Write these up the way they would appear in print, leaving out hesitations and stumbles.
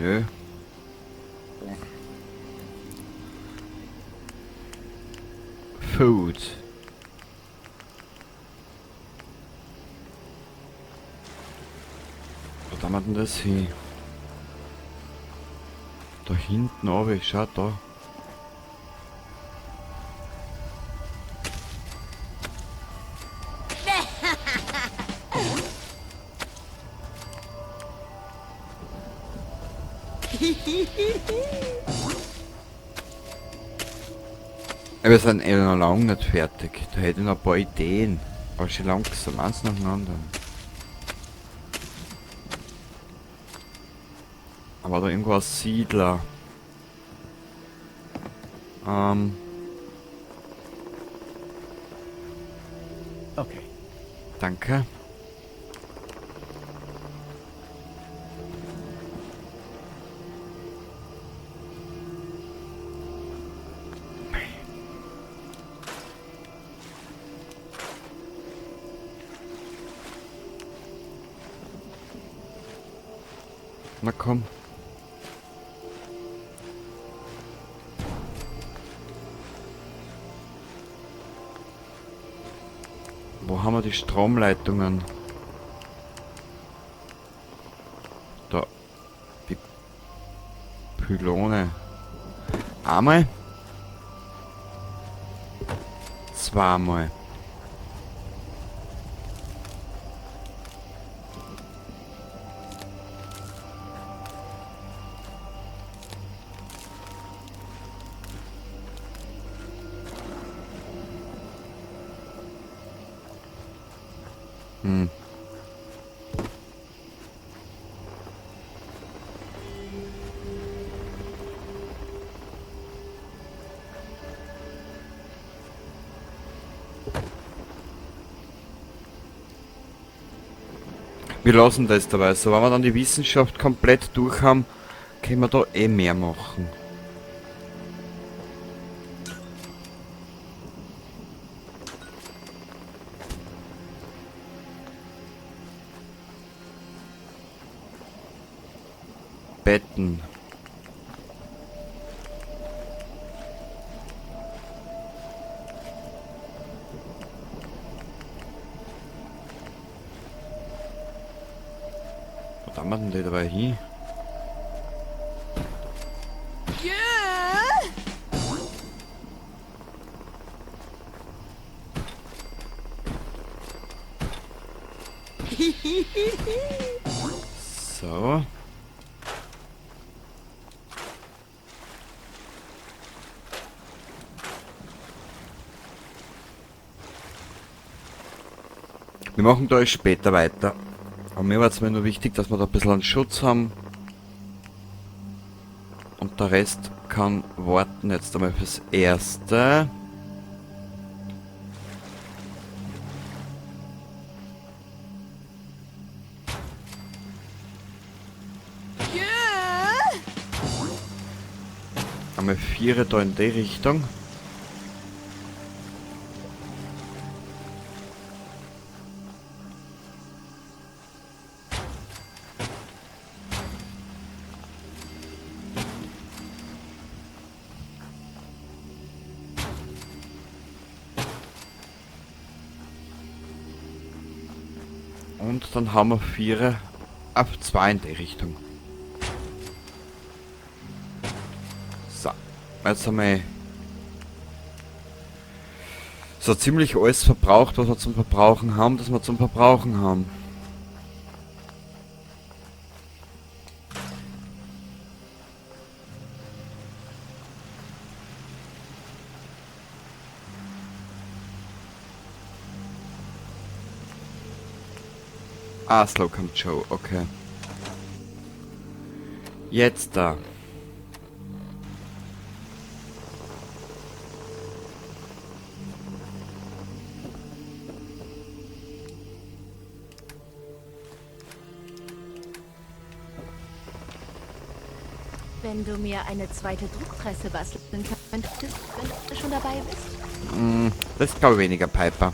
Schnell. Food. Wo tun wir denn das hin? Da hinten runter, schau da. Wir sind eh noch lange nicht fertig. Da hätte ich noch ein paar Ideen. Aber schon langsam, eins nach dem anderen. Aber da irgendwo ein Siedler. Okay. Danke. Na komm. Wo haben wir die Stromleitungen? Da. Die Pylone. Einmal. Zweimal. Wir lassen das dabei. So, wenn wir dann die Wissenschaft komplett durch haben, können wir da eh mehr machen. Betten. Wo haben wir denn die dabei hin? So. Wir machen da später weiter. Aber mir war es mir nur wichtig, dass wir da ein bisschen einen Schutz haben. Und der Rest kann warten jetzt einmal fürs Erste. Einmal 4 da in die Richtung. Und dann haben wir 4 auf 2 in die Richtung. So, jetzt haben wir so ziemlich alles verbraucht, was wir zum Verbrauchen haben, das wir zum Verbrauchen haben. Ah, Slocum Joe, okay. Jetzt da. Wenn du mir eine zweite Druckpresse basteln könntest, wenn du schon dabei bist? Das glaube ich weniger, Piper.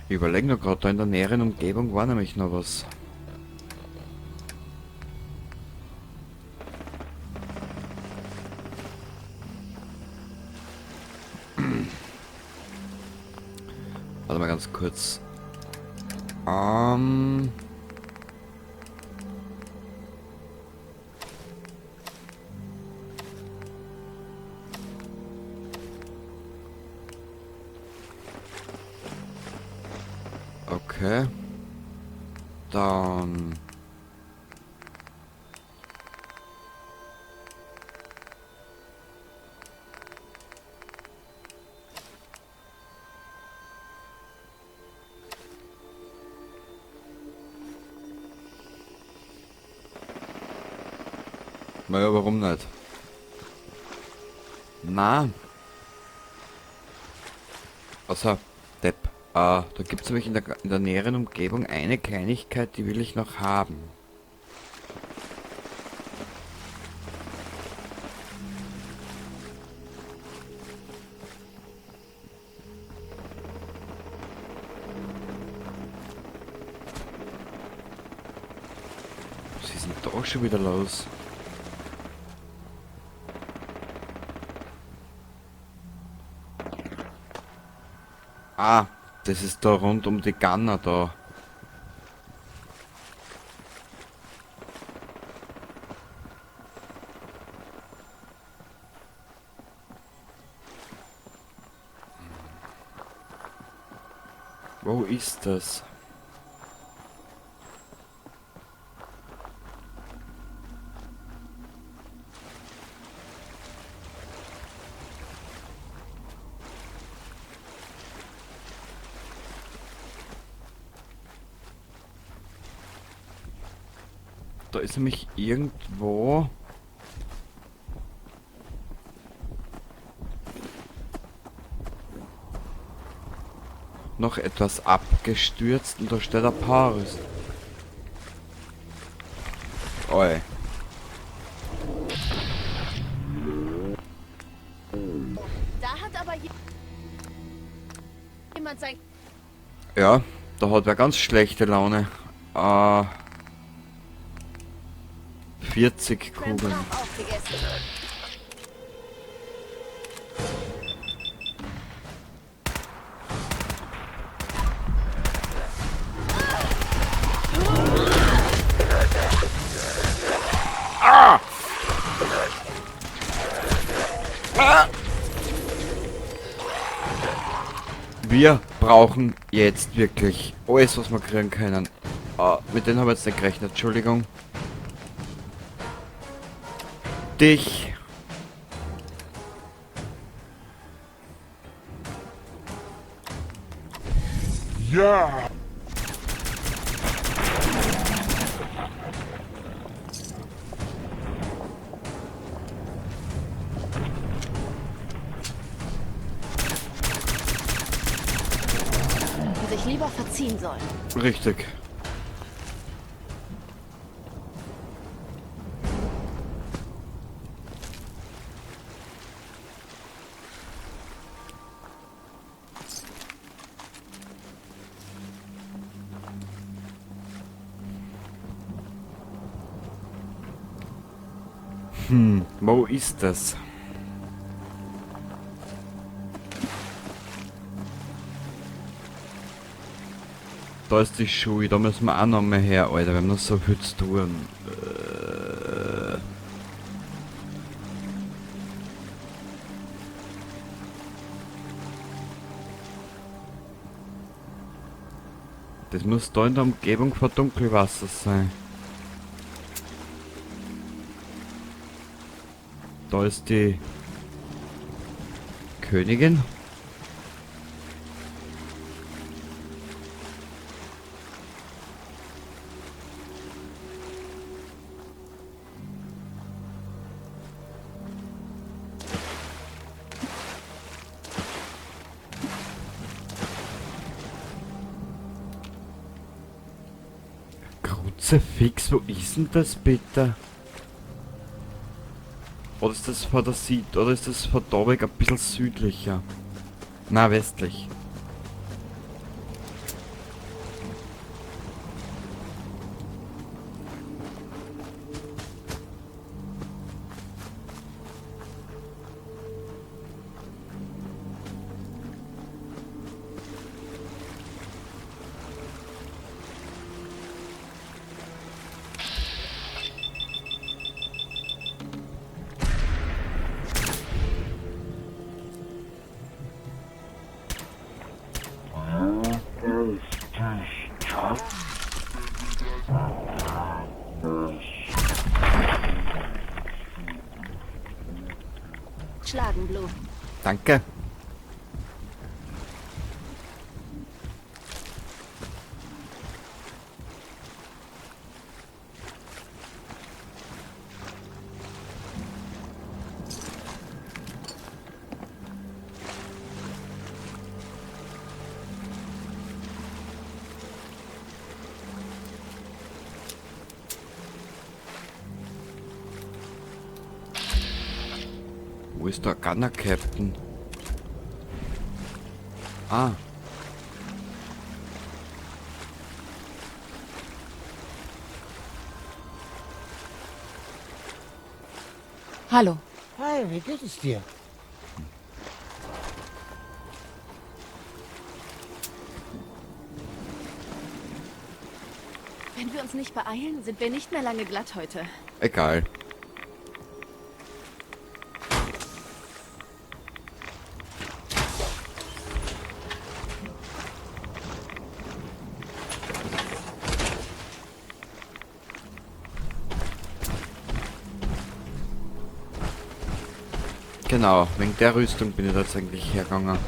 Ich überlege noch gerade, da in der näheren Umgebung war nämlich noch was. Warte mal ganz kurz. Okay. Dann. Naja, warum nicht? Na. Also, Depp. Da gibt's nämlich in der näheren Umgebung eine Kleinigkeit, die will ich noch haben. Was ist denn da schon wieder los? Ah, das ist da rund um die Gunner da. Wo ist das? Da ist nämlich irgendwo... noch etwas abgestürzt und da steht ein Paris. Oi. Da hat aber jemand sein... Ja, da hat wer ganz schlechte Laune. 40 Kugeln. Ah! Ah! Wir brauchen jetzt wirklich alles, was wir kriegen können. Ah, mit denen habe ich jetzt nicht gerechnet, Entschuldigung. Dich. Ja. Sich lieber verziehen sollen. Richtig. Wo ist das? Da ist die Schule, da müssen wir auch noch mal her, Alter, wir haben noch so viel zu tun. Das muss da in der Umgebung von Dunkelwasser sein. Da ist die Königin. Kruzifix, wo ist denn das bitte? Oder ist das von der Süd, oder ist das von da weg ein bisschen südlicher? Na, westlich. Danke. Wo ist der Gunner Captain? Ah. Hallo. Hi, wie geht es dir? Wenn wir uns nicht beeilen, sind wir nicht mehr lange glatt heute. Egal. Genau, wegen der Rüstung bin ich da jetzt eigentlich hergegangen.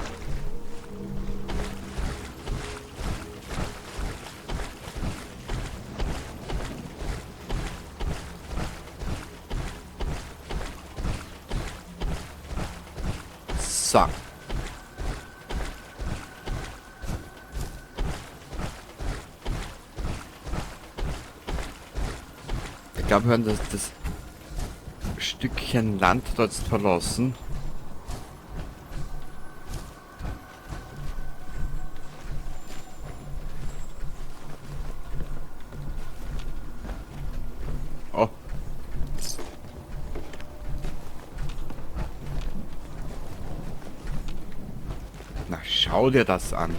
So. Ich glaube, wir haben das Stückchen Land dort jetzt verlassen. Oh. Na, schau dir das an.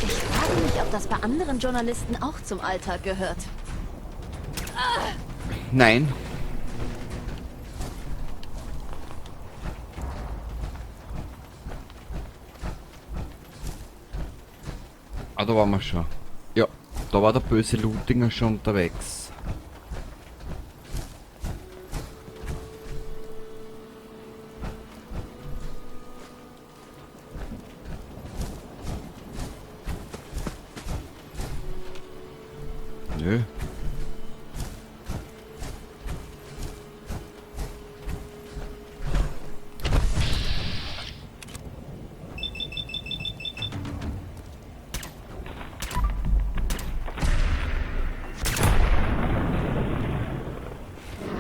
Ich frage mich, ob das bei anderen Journalisten auch zum Alltag gehört. Nein. Ah, da waren wir schon. Ja, da war der böse Lootinger schon unterwegs. Nö.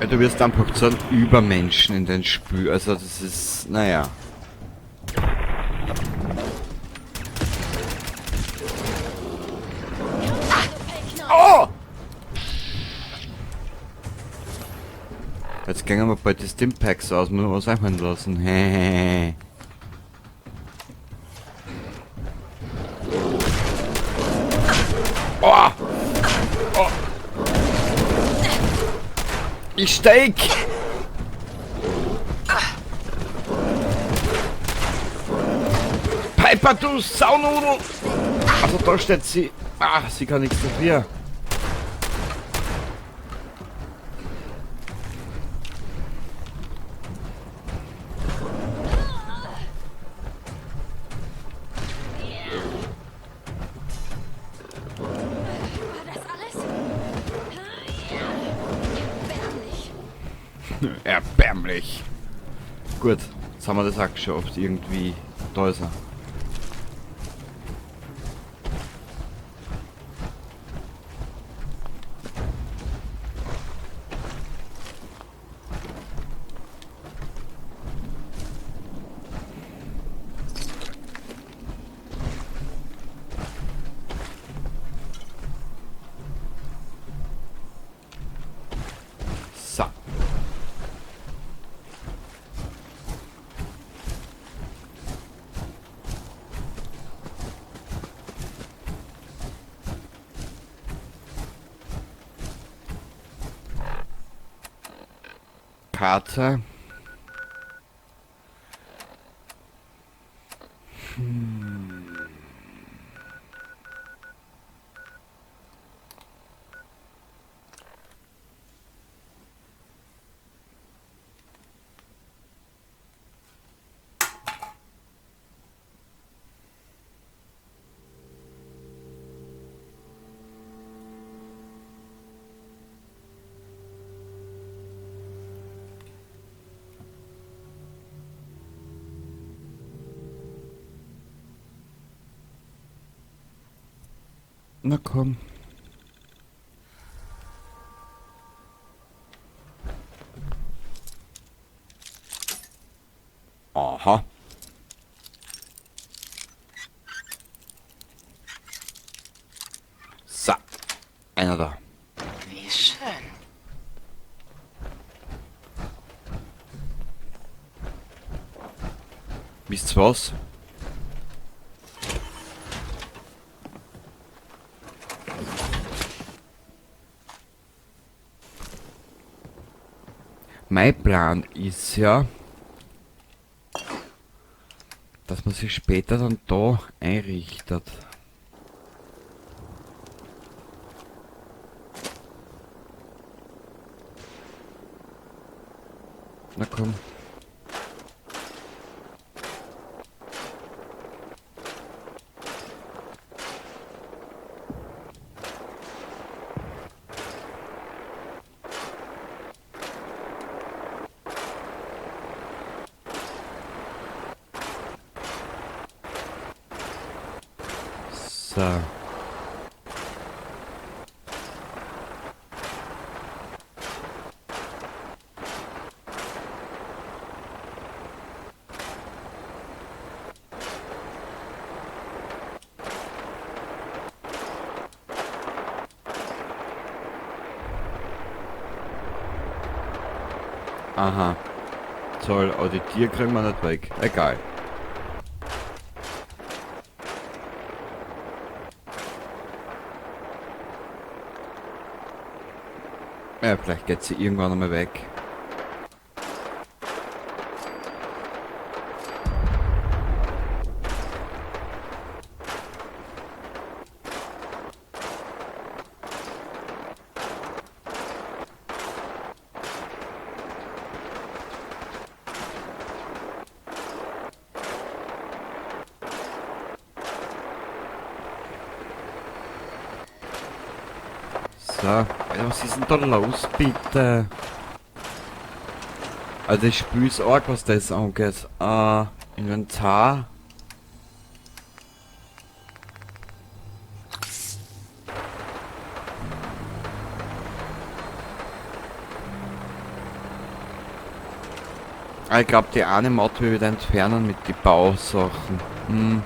Ja, du wirst einfach zu einem Übermenschen in den Spiel. Also das ist, naja. Oh! Jetzt gehen wir bald die Stimpacks aus, muss man was einfallen lassen. Hehehe. Oh! Oh! Ich steig! Piper, du Saunudel! Also da steht sie. Ah, sie kann nichts dafür. Erbärmlich. Gut, jetzt haben wir das auch geschafft. Irgendwie. Da ist er. Karte. Na komm. Aha. So. Einer da. Wie schön. Wisst ihr was? Mein Plan ist ja, dass man sich später dann da einrichtet. Na komm. So. Aha. Toll, aber die Tiere kriegen wir nicht weg. Egal. Ja, vielleicht geht sie irgendwann einmal weg. So, Alter, was ist denn da los, bitte? Also das Spiel ist arg, was das angeht. Inventar. Ich glaube, die eine Mod will wieder entfernen mit den Bausachen. Hm.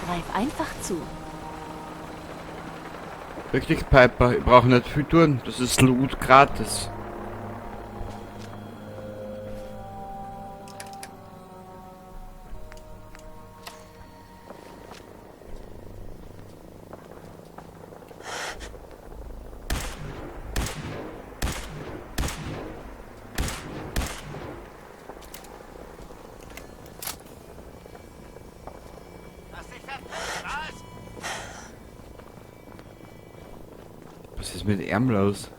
Greif einfach zu. Richtig, Piper. Ich brauche nicht viel tun. Das ist Loot gratis. Was ist mit ihm los?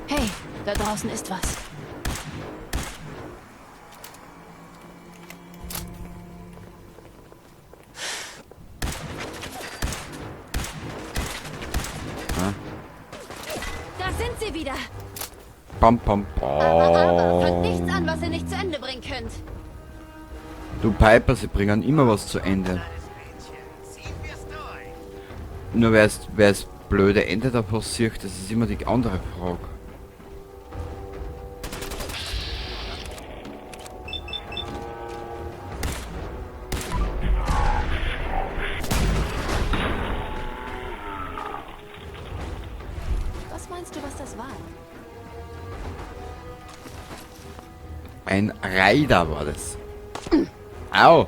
Hey, da draußen ist was. sie wieder. Pam, pam, Aber, fangt nichts an, pam. was ihr nicht zu Ende bringen könnt. Du Piper, sie bringen immer was zu Ende. Nur wer es blöde Ende davon sieht, das ist immer die andere Frage. Was meinst du, was das war? Ein Reiter war das. Au!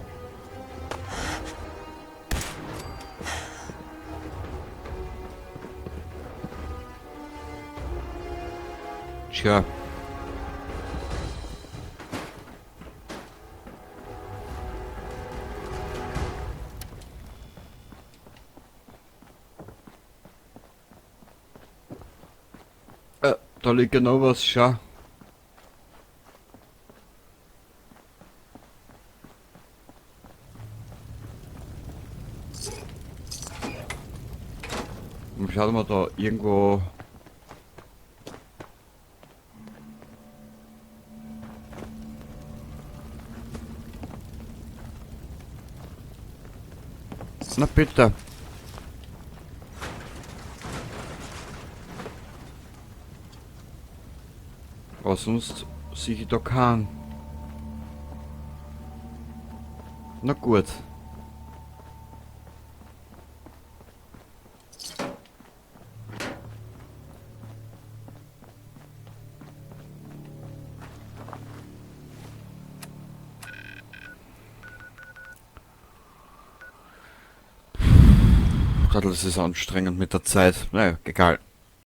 Tja. Da liegt genau was, schau. Und schauen wir da irgendwo. Na bitte. Aber sonst sehe ich da keinen. Na gut. Gott, das ist anstrengend mit der Zeit. Naja, egal.